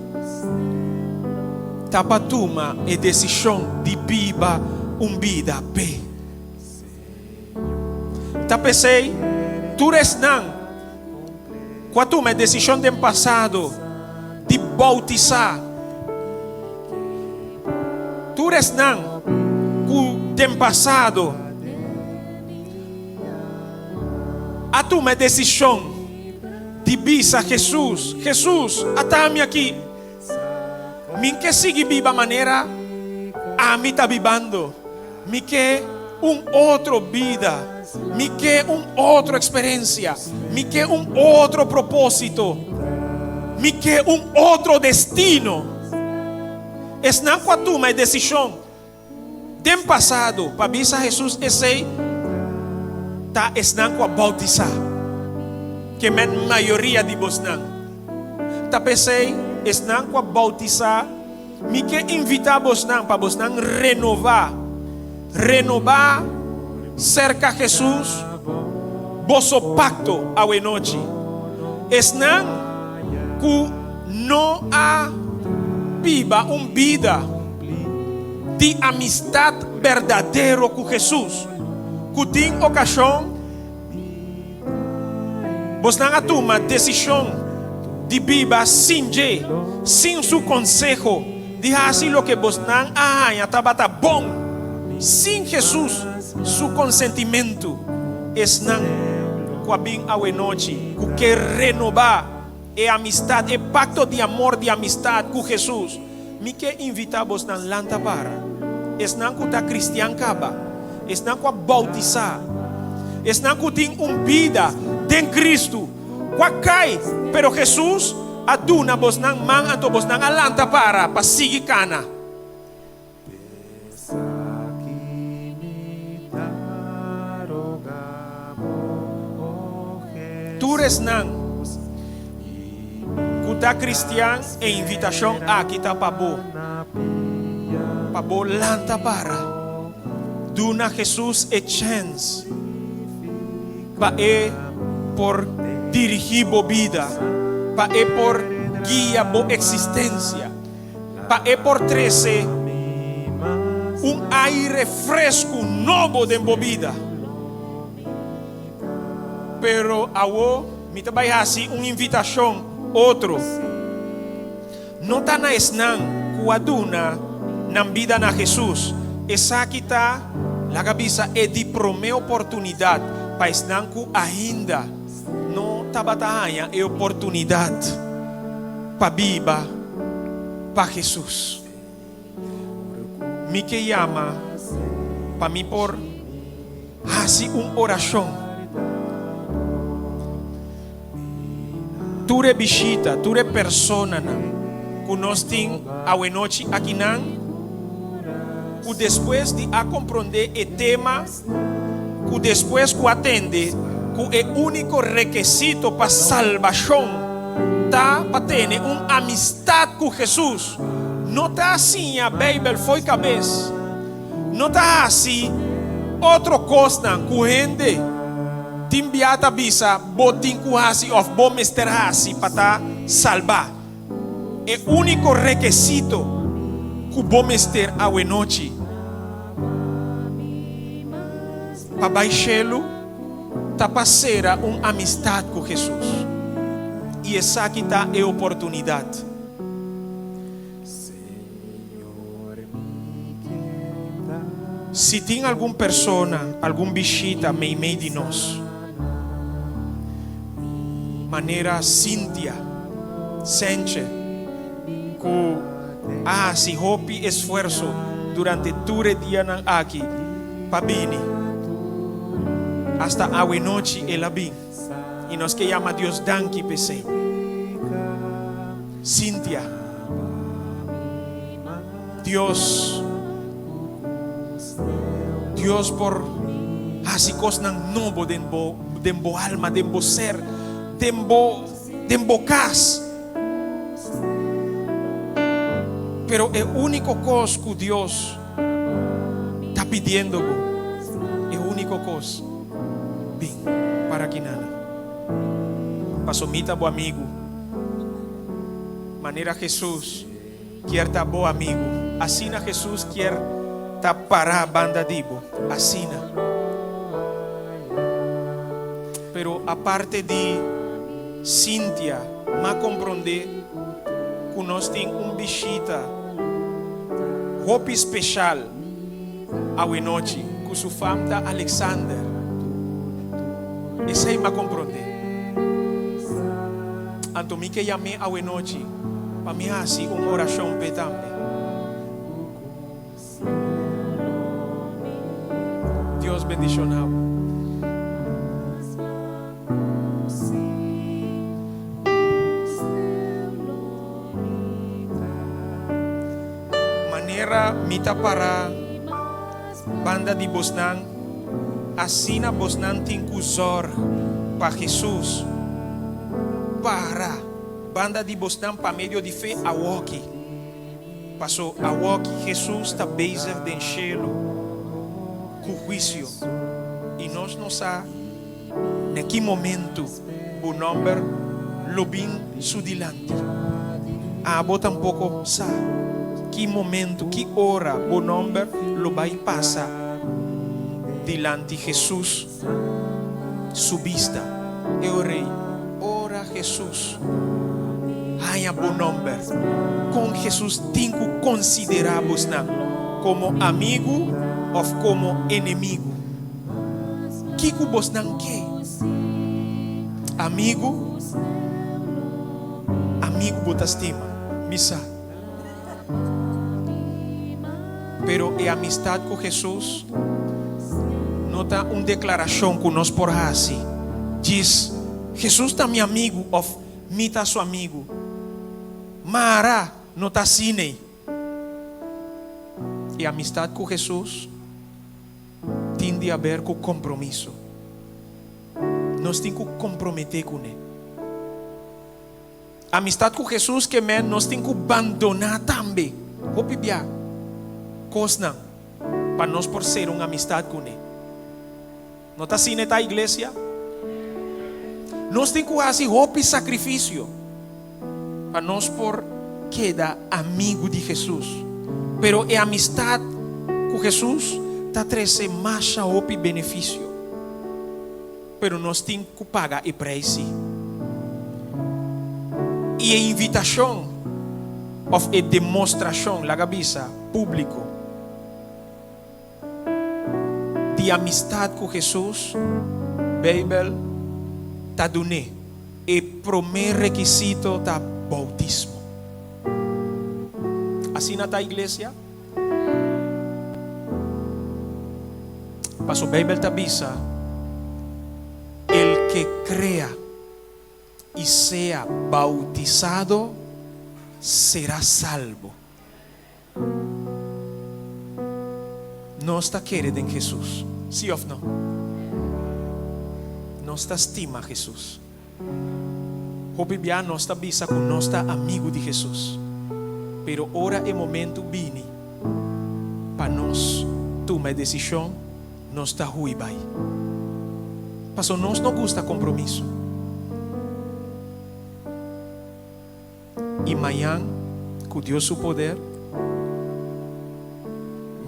ta pa tuma e desishon di biba un bida p'e. Ta p'esei tur esnan. Ku a tuma e desishon den pasado di boutisá. Tur esnan ku den pasado a tuma e desishon di bisa Hesus, Hesus, ata mi aki. Mi ke sigui biba manera ami ta bibando. Mi ke un otro bida. Mi ke un otro eksperensia. Mi ke un otro propósito. Mi ke un otro destino. Esnan ku a tuma e desishon den pasado pa bisa Hesus esei ta esnan ku a boutisá, ke men mayoria di bosnan. Ta p'esei esnan ku a boutisá. Mi ke invitá bosnan pa bosnan renová, renobá serka Hesus boso pakto awenochi. Esnan ku no a biba un bida di amistat berdadero ku Hesus, ku tin okashon Bosnan a tuma desishon di biba sin dje, sin su konseho, di hasi loke bosnan a haña tabata bon, sin Hesus su konsentimentu. Esnan ku a bin awenochi ku ke renobá e amistat, e pakto di amor di amistat ku Hesus, mi ke invitá bosnan lanta para. Esnan ku ta kristian kaba, esnan ku a boutisá, esnan ku tin un bida den Kristu, ku a kai, pero Hesus a duna bosnan man anto bosnan a lanta para pa sigui kana. Tur esnan ku ta kristian e invitashon aki ta pa bo, pa bo lanta para, duna Hesus e chèns pa e por dirigí bo bida, pa e por guia bo eksistensia. Pa e por trese un aire fresku nobo den bo bida. Pero awo mi ta bai hasi un invitashon otro. No ta na esnan ku a duna nan bida na Hesus. Esaki ta, laga bisa, e di promé oportunidat pa esnan ku ainda no tabata haña e oportunidat pa biba pa Hesus. Mi ke yama pa mi por hasi un orashon. Tur e bishita, tur e personanan ku nos tin awenochi akinan, ku despues di a komprondé e tema, ku despues ku a tende ku e úniko rekesito pa salbashon ta pa tene un amistat ku Hesus, no ta siña Beibel fo'i kabes, no ta hasi otro kosnan ku hende tin bia ta bisa bo tin ku hasi òf bo mester hasi pa ta salbá. E úniko rekesito ku bo mester awenochi pa bai shelu ta pa sera un amistat ku Hesus. I esaki ta e oportunidat. Si tin algun persona, algun bishita meimei di nos, manera Cynthia Senche, ku a hasi hopi esfuerso durante tur e dianan aki pa bini, hasta awenochi el a bin, i nos ke yama Dios danki p'esei. Cynthia. Dios, Dios por hasi kosnan nobo den bo, den bo alma, den bo ser, den bo, den bo kas. Pero e úniko kos ku Dios ta pidiendo bo, e úniko kos, bin para kinana. Paso mi ta bo amigu. Manera Hesus kier ta bo amigu, asina Hesus kier ta pará banda di bo, asina. Pero aparte di Cynthia, m'a komprondé ku nos tin un bishita hopi speshal awenochi, ku su fam ta Alexander. Esei m'a komprondé. Anto mi ke yam'é awenochi pa mi hasi un orashon p'e tambe. Dios bendiciona bo. Manera mi ta para banda di bosnan, asina bosnan tin cu zorg pa Jesus para banda di bosnan pa medio di fe awoki. Paso awoki Hesus ta bezig den shelu ku huisio, i nos no sa na ki momentu bo nòmber lo bin su dilanti. Abo tampoko sa ki momentu, ki ora bo nòmber lo bai pasa dilanti Hesus su bista. E ora ei, ora Hesus haña bo nòmber, kon Hesus tin ku konsiderá bosnan, komo amigu òf komo enemigu? Kiko bosnan ke? Amigu? Amigu bo ta stima, mi sa. Pero e amistat ku Hesus no ta un deklarashon ku nos por hasi djis, Hesus ta mi amigu òf mi ta su amigu. Mara no ta asina ei. E amistat ku Hesus tin di haber ku kompromiso. Nos tin ku komprometé kuné. Amistad ku Hesus ke men nos tin ku bandoná tambe hopi bia kosnan pa nos por ser un amistad kuné. No ta asina e ta, iglesia? Nos tin ku hasi hopi sakrifisio pa nos por keda amigu di Hesus. Pero e amistad ku Hesus ta trese masha hopi benefisio. Pero nos tin ku paga e preis sí. I e invitashon òf e demostrashon, laga bisa, públiko di amistat ku Hesus, Beibel ta dun'é. E promé rekisito ta boutismo. Asina ta, iglesia? Paso Beibel ta bisa, El ke krea i sea bautisado será salbo. Nos ta kere den Hesus, sí òf no? Nos ta stima Hesus. Hopi bia nos ta bisa ku nos ta amigu di Hesus, pero ora e momentu bini pa nos tuma e desishon, nos ta hui bai. Pasobra nos no gusta kompromiso. I mañan, ku Dios su poder,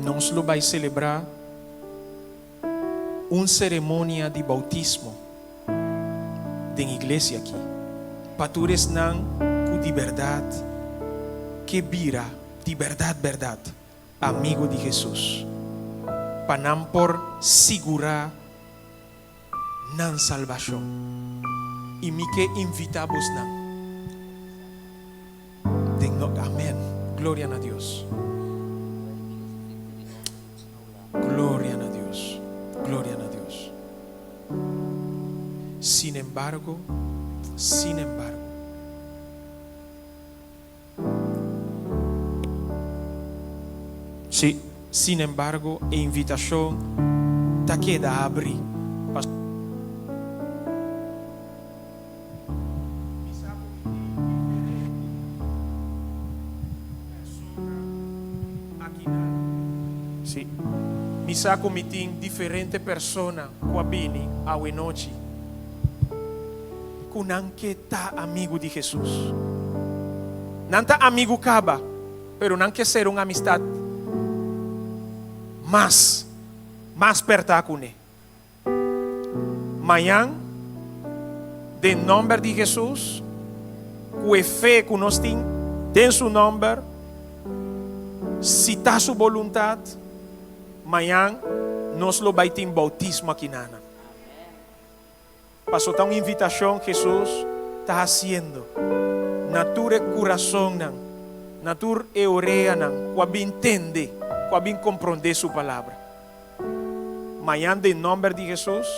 nos lo bai selebrá un seremonia di boutismo den iglesia aki pa tur esnan ku di bèrdat ke bira di bèrdat bèrdat amigu di Hesus, pa nan por sigurá nan salbashon. I mi ke invitá bosnan den no. Amèn. Gloria na Dios. Gloria na Dios, gloria na Dios. Sin embargo, sin embargo. Sí, sin embargo e invitacion ta keda abri pa. Mi sa ku mi tin diferente persona akinan. Sí, mi sa ku mi tin diferente persona ku a bini awenochi ku nan ke ta amigu di Hesus. Nan ta amigu kaba, pero nan ke ser un amistat mas, mas pèrtá kuné. Mañan. Den nòmber di Hesus, ku e fe ku nos tin den su nòmber, si ta su boluntat, mañan nos lo bai tin boutismo akinana. Paso ta un invitashon Hesus ta hasiendo na tur e kurasonnan, na tur e oreanan ku a bin tende, ku a bin komprondé su palabra. Mañan den nòmber di Hesus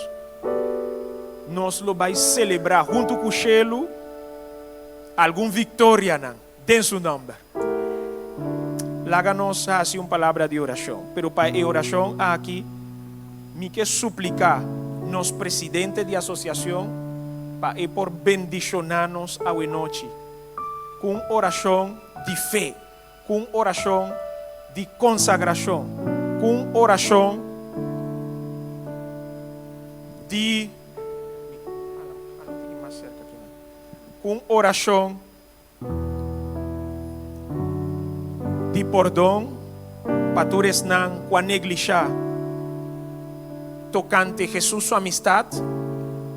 nos lo bai selebrá huntu ku shelu algun viktorianan den su nòmber. Laga nos hasi un palabra di orashon, pero pa e orashon aki mi ke supliká nos presidente di asosiashon pa e por bendishoná nos awenochi ku un orashon di fe. Ku un orashon di konsagrashon, ku un orashon di ku un orashon di pordon pa tur esnan ku a neglishá tokante Hesus su amistat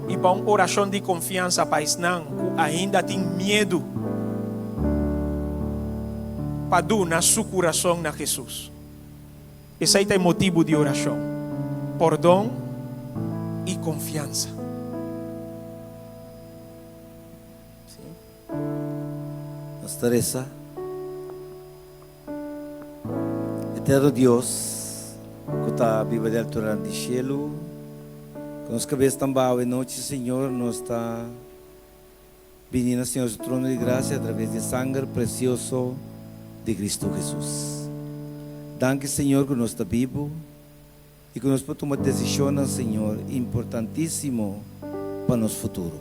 i pa un orashon di konfiansa pa esnan ku ainda tin miedu pa duna su kurason na Hesus. Esei ta e motibu di orashon, pordon i konfiansa. Nos ta resa. Eterno Dios, ku ta biba den alturanan di shelu, ku nos kabes tan baho e nochi, Señor, nos ta bini na Señor su trono di grasia atraves di e sanger presioso di Cristo Jesus. Danki, Señor, ku nos ta bibu i ku nos por tuma desishonnan, Señor, importantísimo pa nos futuro.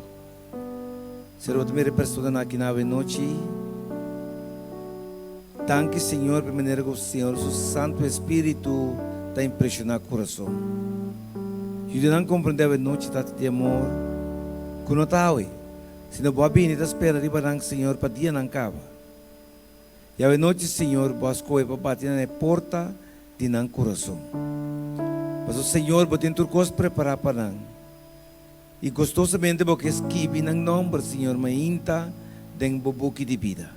Señor, bo ta mira e personanan aki na awe nochi. Danki, Señor, pa e manera ku Señor su Santu Espíritu ta impreshoná kurason. Yuda nan komprendé awe nochi, Tata di amor, ku no ta awe, sino bo a bini ta spera riba nan, Señor, pa dianan kaba. I awe nochi, Señor, bo a skohe pa bati na e porta di nan kurason. Pasobra, Señor, bo tin tur kos prepará pa nan. I gustosamente bo ke skibi nan nomber, Señor, mainta den bo buki di bida.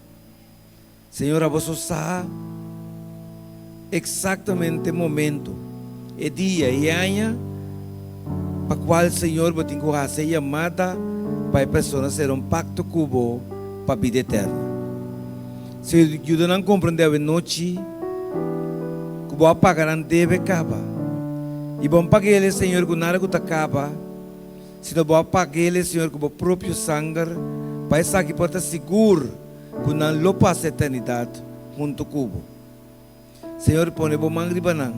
Señor, abo so sa exactamente e momento, e dia i e aña pa cual, Señor, bo tin cu haci e yamada pa e persona cera un pacto cu bo pa bida eterno. Señor, yuda nan comprende awe nochi cu bo a paga nan debe caba. I bo a pag'el, Señor, cu nada cu ta caba, sino bo a pag'el, Señor, cu bo propio sanger, pa esaki por ta sigur cu nan lo pasa eternidad hunto cu bo. Señor, pone bo man riba nan.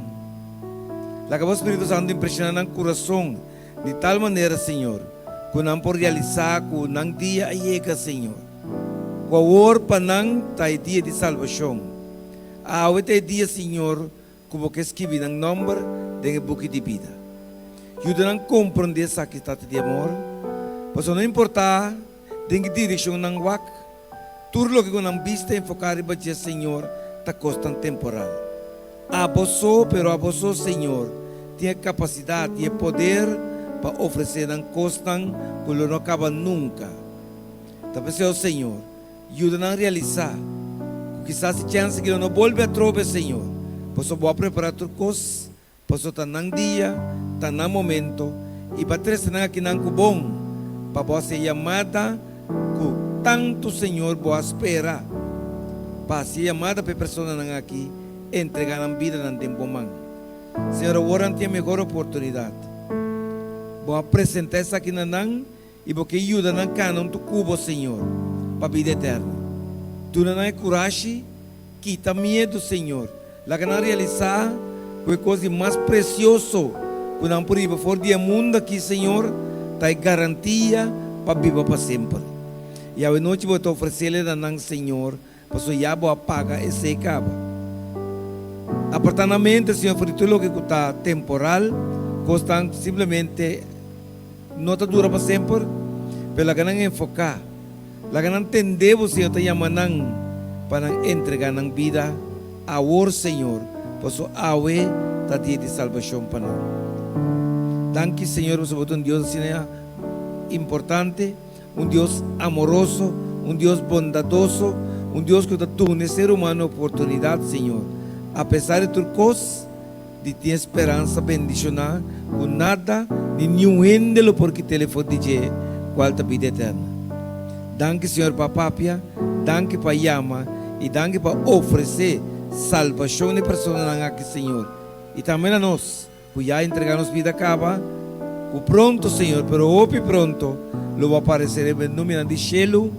Laga bo Spiritu Santu impresiona nan curason di tal manera, Señor, cu nan por realisa cu nan dia a yega, Señor. Cu awor pa nan ta e dia di salbacion. Awe ta e dia, Señor, cu bo ke skibi nan nomber den e buki di bida. Yuda nan comprende esaki, Tata di amor, pasobra no importa den ki direccion nan wak, tur loke cu nan bista enfoca riba dje, Señor, ta cosnan temporal. Abo so, pero abo so, Señor, tin e capacidad y e poder pa ofrece nan cosnan cu lo no caba nunca. Ta p'esei, o Señor, yuda nan realisá ku kisas e chèns aki lo no bolbe atrobe, Señor, pasobra Bo a prepará tur kos, pasobra ta nan dia, ta nan momento, i Bo a trese nan akinan ku bon, pa Bo hasi e yamada ku tantu, Señor, Bo a spera pa hasi e yamada pa e personanan aki entregá nan bidanan den Bo man. Señor, awor nan tin e mehor oportunidat. Bo a presentá esaki na nan. I bo ke yuda nan kana huntu ku bo, Señor, pa bida eterno. Duna nan e kurashi, kita miedu, Señor. Laga nan realisá ku e kos di mas presioso ku nan por hiba for di e mundu aki, Señor, ta e garantia pa biba pa semper. I awe nochi bo ta ofresele na nan, Señor, pasobra ya bo a paga esei kaba. Apartá nan mente, Señor, for di tur loke ku ta temporal, kosnan simplemente. No ta dura pa semper, pero laga nan enfoká. Laga nan tende bo, Señor, ta yama nan pa nan entregá nan bida awor, Señor, pasobra awe ta dia di salbashon pa nan. Danki, Señor, pasobra bo ta un Dios asina importante. Un Dios amoroso, un Dios bondadoso, un Dios ku ta duna e ser humano oportunidat, Señor, apesar di tur kos, di tin e speransa bendishoná ku nada ni niun hende lo por kit'el for di dje, kual ta bida eterno. Danki, Señor, pa papia, danki pa yama i danki pa ofresé salbashon na e personanan aki, Señor, i tambe na nos. Ku ya entregá nos bida kaba, ku pronto, Señor, pero hopi pronto, lo bo aparesé riba e numinan di shelu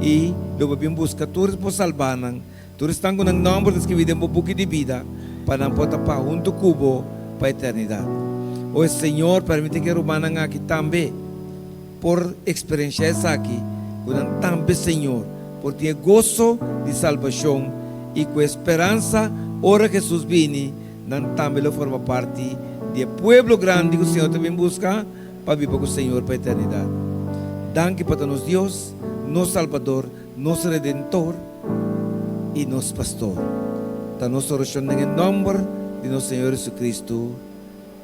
i lo bo bin buska tur bo salbánan, tur esnan ku nan nòmber ta skibí den bo buki di bida, pa nan por ta pa huntu ku bo pa eternidat. O Señor, permití ku e rumannan aki tambe por eksperenshá esaki, ku nan tambe, Señor, por tin e goso di salbashon i ku e speransa ora Hesus bini, Nan tambe lo forma parti di e pueblo grandi ku Señor ta bin buska pa biba ku Señor pa eternidat. Danki pa ta nos Dios, nos Salbador, nos Redentor i nos Pastor. Ta nos orashon den e nòmber di nos Señor Jesucristo.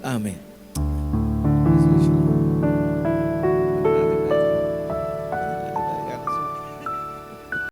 Amen.